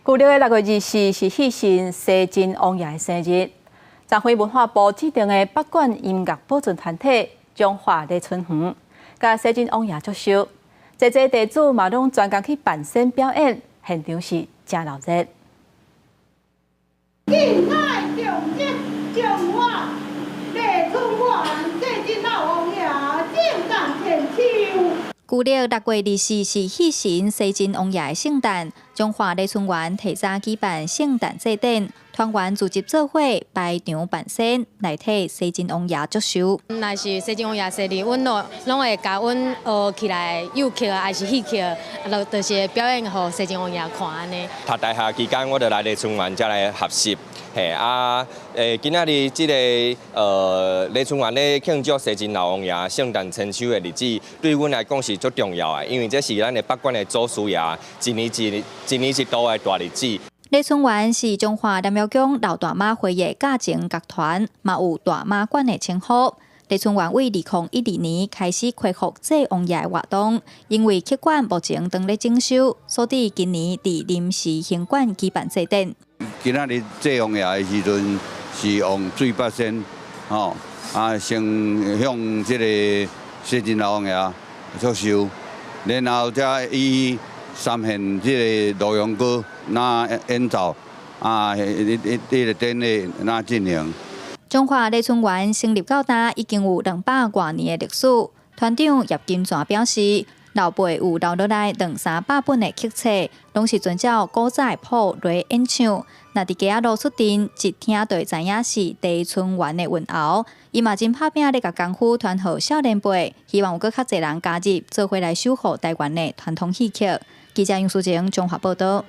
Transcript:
舊曆的6月24是戲神西晋王爺的生日。昨昏文化部指定的北管音樂保存團體彰化麗春園，共西晉王爺祝壽，濟濟地主嘛攏專工去扮仙表演，現場是誠鬧熱。敬愛重質彰化麗春園西晉老王爺聖誕千秋。舊曆6月24是戲神西晉王爺的聖誕，彰化麗春園提早舉辦聖誕祭典，團員組織做伙排場扮仙，來替西晉王爺祝壽。若是西晉王爺生日，阮攏攏會共阮學起來幼曲啊，還是戲曲，就是表演予西晉王爺看按呢。讀大學期間，我就來麗春園遮來學習。嘿啊，今仔日這個麗春園咧慶祝西晉老王爺聖誕千秋的日子，對阮來講是足重要的，因為這是咱的北管的祖師爺一年一度的大日子。麗春園是彰化南瑤宮老大媽會的教前樂團，嘛有大媽管的稱呼。麗春園為2012年開始恢復祭王爺的活動，因為曲館目前當咧整修，所以今年佇臨時行館舉辦祭典。今仔日祭王爺的時陣是用水八仙，吼啊，先向這個西晉老王爺祝壽，然後才以三獻這個羅陽歌那演奏，啊，彼個典禮那進行。彰化麗春園成立到今已經有200外年的歷史。團長葉金泉表示，老輩有留落來兩三百本的曲冊，攏是遵照古早的譜來演唱。若佇街仔路出陣，一聽就會知影是麗春園的韻喉。伊嘛真拍拚咧共功夫傳予少年輩，希望有閣較濟人加入，做伙來守護台灣的傳統戲曲。記者楊淑晴彰化報道。